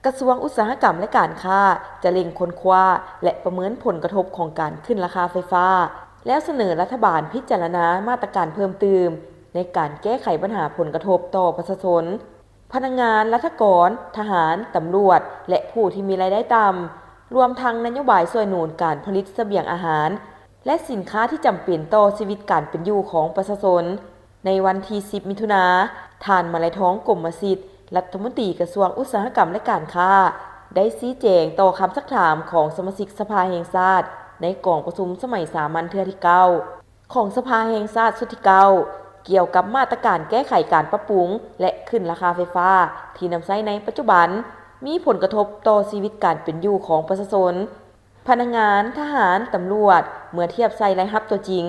ກະຊວງອຸດສາຫະກຳ ແລະ ການຄ້າ ຈະເລັ່ງຄົ້ນຄວ້າ ແລະ ປະເມີນຜົນກະທົບຂອງການຂຶ້ນລາຄາໄຟຟ້າ ແລ້ວສະເໜີລັດຖະບານພິຈາລະນາມາດຕະການເພີ່ມຕື່ມ ໃນການແກ້ໄຂບັນຫາຜົນກະທົບຕໍ່ປະຊາຊົນ, ພະນັກງານລັດຖະກອນ, ທະຫານ, ຕຳຫຼວດ ແລະ ຜູ້ທີ່ມີລາຍໄດ້ຕ່ຳ, ລວມທັງນະໂຍບາຍຊ່ວຍໜູນການຜະລິດສະບຽງອາຫານ ແລະ ສິນຄ້າທີ່ຈຳເປັນຕໍ່ຊີວິດການເປັນຢູ່ຂອງປະຊາຊົນ. ໃນວັນທີສິບ ມິຖຸນາ, ທ່ານ ມະໄລທອງ ກົມມະສິດ ລັດຖະມົນຕີກະຊວງອຸດສາຫະກຳ ແລະ ການຄ້າ ໄດ້ຊີ້ແຈງຕໍ່ຄຳຊັກຖາມຂອງສະມາຊິກສະພາແຫ່ງຊາດ ໃນກອງປະຊຸມສະໄໝສາມັນເທື່ອທີເກົ້າ ຂອງສະພາແຫ່ງຊາດຊຸດທີເກົ້າ ກ່ຽວກັບມາດຕະການແກ້ໄຂການປັບປຸງ ແລະ ຂຶ້ນລາຄາໄຟຟ້າ ທີ່ນຳໃຊ້ໃນປັດຈຸບັນ ມີຜົນກະທົບຕໍ່ຊີວິດການເປັນຢູ່ຂອງປະຊາຊົນ. ພະນັກງານ, ທະຫານ, ຕຳຫຼວດ ເມື່ອທຽບໃສ່ລາຍຮັບຕົວຈິງ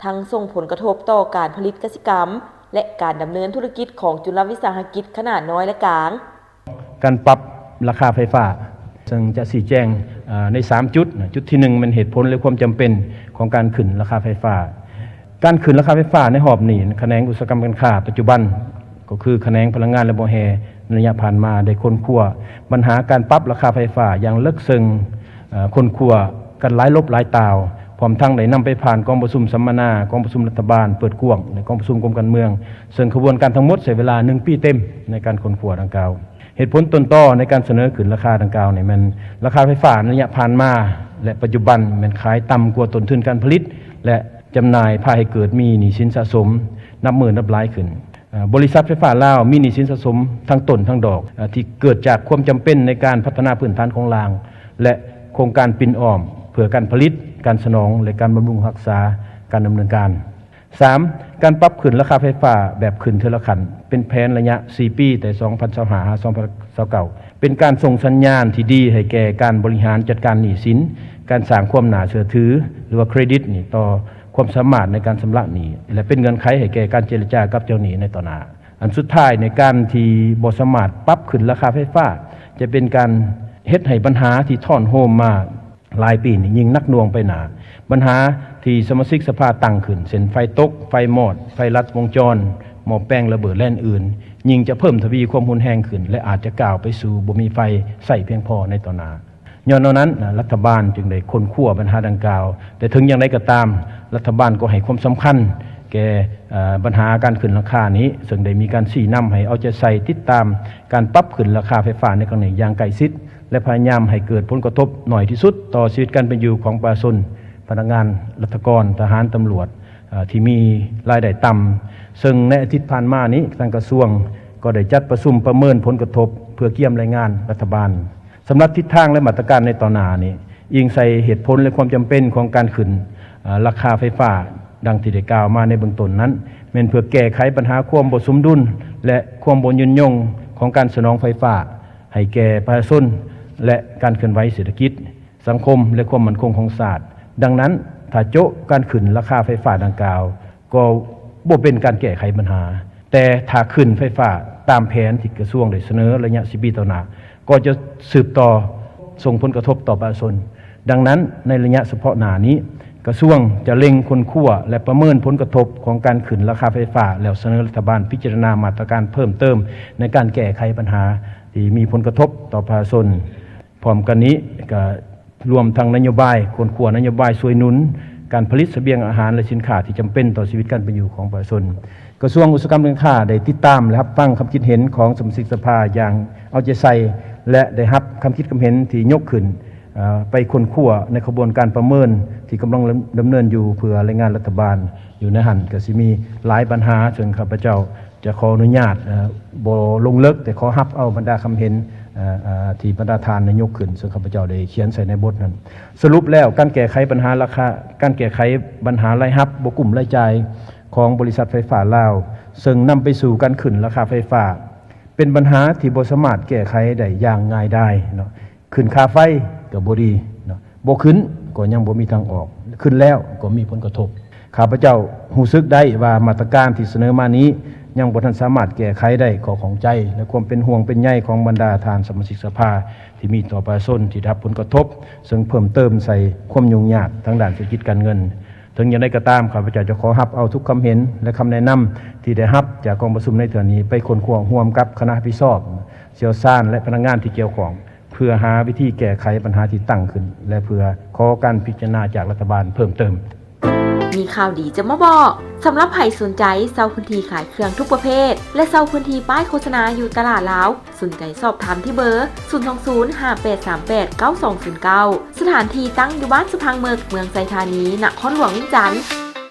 ທັງສົ່ງຜົນກະທົບຕໍ່ການຜະລິດກະສິກຳ ແລະ ການດຳເນີນທຸລະກິດຂອງຈຸລະວິສາຫະກິດຂະໜາດນ້ອຍ ແລະ ກາງ. ການປັບລາຄາໄຟຟ້າ ເຊິ່ງຈະຊີ້ແຈງ ເອີ ໃນສາມຈຸດນະ. ຈຸດທີໜຶ່ງ ແມ່ນເຫດຜົນ ແລະ ຄວາມຈຳເປັນຂອງການຂຶ້ນລາຄາໄຟຟ້າ. ການຂຶ້ນລາຄາໄຟຟ້າໃນຮອບນີ້ ຂະແໜງອຸດສາຫະກຳການຄ້າປັດຈຸບັນ ກໍຄືຂະແໜງພະລັງງານ ແລະ ບໍ່ແຮ່ ໃນໄລຍະຜ່ານມາໄດ້ຄົ້ນຄວ້າບັນຫາການປັບລາຄາໄຟຟ້າຢ່າງເລິກເຊິ່ງ, ເອີ ຄົ້ນຄວ້າກັນຫຼາຍລົບຫຼາຍຕ່າວ, ພ້ອມທັງໄດ້ນຳໄປຜ່ານກອງປະຊຸມສຳມະນາ, ກອງປະຊຸມລັດຖະບານເປີດກວ້າງ ແລະ ກອງປະຊຸມກົມການເມືອງ, ເຊິ່ງຂະບວນການທັງໝົດໃຊ້ເວລາໜຶ່ງປີເຕັມໃນການຄົ້ນຄວ້າດັ່ງກ່າວ. ເຫດຜົນຕົ້ນຕໍໃນການສະເໜີຂຶ້ນລາຄາດັ່ງກ່າວນີ້ແມ່ນ ລາຄາໄຟຟ້າໃນໄລຍະຜ່ານມາ ແລະ ປັດຈຸບັນແມ່ນຂາຍຕ່ຳກວ່າຕົ້ນທຶນການຜະລິດ ແລະ ຈຳໜ່າຍ ພາໃຫ້ເກີດມີໜີ້ສິນສະສົມນັບມື້ນັບຫຼາຍຂຶ້ນ. ເອີ ບໍລິສັດໄຟຟ້າລາວມີໜີ້ສິນສະສົມທັງຕົ້ນທັງດອກ ເອີ ທີ່ເກີດຈາກຄວາມຈຳເປັນໃນການພັດທະນາພື້ນຖານໂຄງລ່າງ ແລະ ໂຄງການປິ່ນອ້ອມ ເພື່ອການຜະລິດ, ການສະໜອງ ແລະ ການບຳລຸງຮັກສາການດຳເນີນການ. ສາມ, ການປັບຂຶ້ນລາຄາໄຟຟ້າແບບຂຶ້ນເທື່ອລະຂັ້ນ ເປັນແຜນໄລຍະສີ່ປີ ແຕ່ສອງພັນຊາວຫ້າ ຫາ ສອງພັນຊາວເກົ້າ ເປັນການສົ່ງສັນຍານທີ່ດີໃຫ້ແກ່ການບໍລິຫານຈັດການໜີ້ສິນ, ການສ້າງຄວາມໜ້າເຊື່ອຖື ຫຼືວ່າເຄຣດິດນີ້ຕໍ່ຄວາມສາມາດໃນການຊຳລະໜີ້ ແລະ ເປັນເງື່ອນໄຂໃຫ້ແກ່ການເຈລະຈາກັບເຈົ້າໜີ້ໃນຕໍ່ໜ້າ. ອັນສຸດທ້າຍ, ໃນການທີ່ບໍ່ສາມາດປັບຂຶ້ນລາຄາໄຟຟ້າ ຈະເປັນການເຮັດໃຫ້ບັນຫາທີ່ທ້ອນໂຮມມາ ຫຼາຍປີນີ້ຍິ່ງໜັກໜ່ວງໄປໜ້າ. ບັນຫາທີ່ສະມາຊິກສະພາຕັ້ງຂຶ້ນ ເຊັ່ນ ໄຟຕົກ, ໄຟມອດ, ໄຟລັດວົງຈອນ, ໝໍ້ແປງລະເບີດ ແລະ ອື່ນໆ ຍິ່ງຈະເພີ່ມທະວີຄວາມຮຸນແຮງຂຶ້ນ ແລະ ອາດຈະກ້າວໄປສູ່ບໍ່ມີໄຟໃຊ້ພຽງພໍໃນຕໍ່ໜ້າ. ຍ້ອນແນວນັ້ນ, ລັດຖະບານຈຶ່ງໄດ້ຄົ້ນຄວ້າບັນຫາດັ່ງກ່າວ, ແຕ່ເຖິງຢ່າງໃດກໍຕາມ, ລັດຖະບານກໍໃຫ້ຄວາມສຳຄັນແກ່, ເອີ, ບັນຫາການຂຶ້ນລາຄານີ້, ເຊິ່ງໄດ້ມີການຊີ້ນຳໃຫ້ເອົາໃຈໃສ່ຕິດຕາມການປັບຂຶ້ນລາຄາໄຟຟ້າໃນຄັ້ງນີ້ຢ່າງໃກ້ຊິດ. ແລະ ພະຍາຍາມໃຫ້ເກີດຜົນກະທົບໜ້ອຍທີ່ສຸດຕໍ່ຊີວິດການເປັນຢູ່ຂອງປະຊາຊົນ, ພະນັກງານລັດຖະກອນ, ທະຫານ, ຕຳຫຼວດ ເອີ ທີ່ມີລາຍໄດ້ຕ່ຳ. ເຊິ່ງໃນອາທິດຜ່ານມານີ້, ທາງກະຊວງກໍໄດ້ຈັດປະຊຸມປະເມີນຜົນກະທົບເພື່ອກຽມລາຍງານລັດຖະບານ. ສຳລັບທິດທາງ ແລະ ມາດຕະການໃນຕໍ່ໜ້ານີ້, ອີງໃສ່ເຫດຜົນ ແລະ ຄວາມຈຳເປັນຂອງການຂຶ້ນ, ເອີ, ລາຄາໄຟຟ້າ, ດັ່ງທີ່ໄດ້ກ່າວມາໃນເບື້ອງຕົ້ນນັ້ນ, ແມ່ນເພື່ອແກ້ໄຂບັນຫາຄວາມບໍ່ສົມດຸນ ແລະ ຄວາມບໍ່ຍືນຍົງຂອງການສະໜອງໄຟຟ້າ ໃຫ້ແກ່ປະຊາຊົນ ແລະ ການເຄື່ອນໄຫວເສດຖະກິດ, ສັງຄົມ ແລະ ຄວາມໝັ້ນຄົງຂອງຊາດ. ດັ່ງນັ້ນ, ຖ້າໂຈະການຂຶ້ນລາຄາໄຟຟ້າດັ່ງກ່າວ ກໍບໍ່ເປັນການແກ້ໄຂບັນຫາ, ແຕ່ຖ້າຂຶ້ນໄຟຟ້າຕາມແຜນທີ່ກະຊວງໄດ້ສະເໜີໄລຍະສິບປີຕໍ່ໜ້າ, ກໍຈະສືບຕໍ່ສົ່ງຜົນກະທົບຕໍ່ປະຊາຊົນ. ດັ່ງນັ້ນ, ໃນໄລຍະສະເພາະໜ້ານີ້, ກະຊວງຈະເລັ່ງຄົ້ນຄວ້າ ແລະ ປະເມີນຜົນກະທົບຂອງການຂຶ້ນລາຄາໄຟຟ້າ ແລ້ວສະເໜີລັດຖະບານພິຈາລະນາມາດຕະການເພີ່ມເຕີມໃນການແກ້ໄຂບັນຫາທີ່ມີຜົນກະທົບຕໍ່ປະຊາຊົນ. ພ້ອມກັນນີ້, ກະລວມທັງນະໂຍບາຍ, ຄົ້ນຄວ້ານະໂຍບາຍຊ່ວຍໜູນການຜະລິດສະບຽງອາຫານ ແລະ ສິນຄ້າທີ່ຈຳເປັນຕໍ່ຊີວິດການເປັນຢູ່ຂອງປະຊາຊົນ. ກະຊວງອຸດສາຫະກຳ ແລະ ການຄ້າໄດ້ຕິດຕາມ ແລະ ຮັບຟັງຄຳຄິດເຫັນຂອງສະມາຊິກສະພາຢ່າງເອົາໃຈໃສ່ ແລະ ໄດ້ຮັບຄຳຄິດຄຳເຫັນທີ່ຍົກຂຶ້ນ, ເອີ, ໄປຄົ້ນຄວ້າໃນຂະບວນການປະເມີນທີ່ກຳລັງດຳເນີນຢູ່ ເພື່ອລາຍງານລັດຖະບານ. ຢູ່ໃນຫັ້ນກະຊິມີຫຼາຍບັນຫາ ເຊິ່ງຂ້າພະເຈົ້າຈະຂໍອະນຸຍາດ, ເອີ, ບໍ່ລົງເລິກ, ແຕ່ຂໍຮັບເອົາບັນດາຄຳເຫັນ, ເອີ, ເອີ, ທີ່ບັນດາທ່ານໄດ້ຍົກຂຶ້ນ, ເຊິ່ງຂ້າພະເຈົ້າໄດ້ຂຽນໃສ່ໃນບົດນັ້ນ. ສະຫຼຸບແລ້ວ, ການແກ້ໄຂບັນຫາລາຄາ, ການແກ້ໄຂບັນຫາລາຍຮັບບໍ່ກຸ້ມລາຍຈ່າຍຂອງບໍລິສັດໄຟຟ້າລາວ, ເຊິ່ງນຳໄປສູ່ການຂຶ້ນລາຄາໄຟຟ້າ, ເປັນບັນຫາທີ່ບໍ່ສາມາດແກ້ໄຂໄດ້ຢ່າງງ່າຍດາຍເນາະ. ຂຶ້ນຄ່າໄຟກໍບໍ່ດີເນາະ, ບໍ່ຂຶ້ນກໍຍັງບໍ່ມີທາງອອກ, ຂຶ້ນແລ້ວກໍມີຜົນກະທົບ. ຂ້າພະເຈົ້າຮູ້ສຶກໄດ້ວ່າມາດຕະການທີ່ສະເໜີມານີ້ຍັງບໍ່ທັນສາມາດແກ້ໄຂໄດ້ຂໍ້ຂ້ອງໃຈ ແລະ ຄວາມເປັນຫ່ວງເປັນໃຍຂອງບັນດາທ່ານສະມາຊິກສະພາທີ່ມີຕໍ່ປະຊາຊົນທີ່ໄດ້ຮັບຜົນກະທົບ, ເຊິ່ງເພີ່ມເຕີມໃສ່ຄວາມຫຍຸ້ງຍາກທາງດ້ານເສດຖະກິດການເງິນ. ເຖິງຢ່າງໃດກໍຕາມ ຂ້າພະເຈົ້າຈະຂໍຮັບເອົາທຸກຄຳເຫັນ ແລະ ຄຳແນະນຳທີ່ໄດ້ຮັບຈາກກອງປະຊຸມໃນເທື່ອນີ້ ໄປຄົ້ນຄວ້າຮ່ວມກັບຄະນະຮັບຜິດຊອບ, ຊ່ຽວຊານ ແລະ ພະນັກງານທີ່ກ່ຽວຂ້ອງ ເພື່ອຫາວິທີແກ້ໄຂບັນຫາທີ່ຕັ້ງຂຶ້ນ ແລະ ເພື່ອຂໍການພິຈາລະນາຈາກລັດຖະບານເພີ່ມເຕີມ. ມີຂ່າວດີຈະມາບອກ ສຳລັບໃຜສົນໃຈເຊົ່າພື້ນທີ່ຂາຍເຄື່ອງທຸກປະເພດ ແລະ ເຊົ່າພື້ນທີ່ປ້າຍໂຄສະນາຢູ່ຕະຫຼາດລາວ, ສົນໃຈສອບຖາມທີ່ເບີ ສູນສອງສູນ ຫ້າແປດສາມແປດ ເກົ້າສອງສູນເກົ້າ. ສະຖານທີ່ຕັ້ງຢູ່ບ້ານສະພັງເໝິກ, ເມືອງໄຊທານີ, ນະຄອນຫຼວງວຽງຈັນ.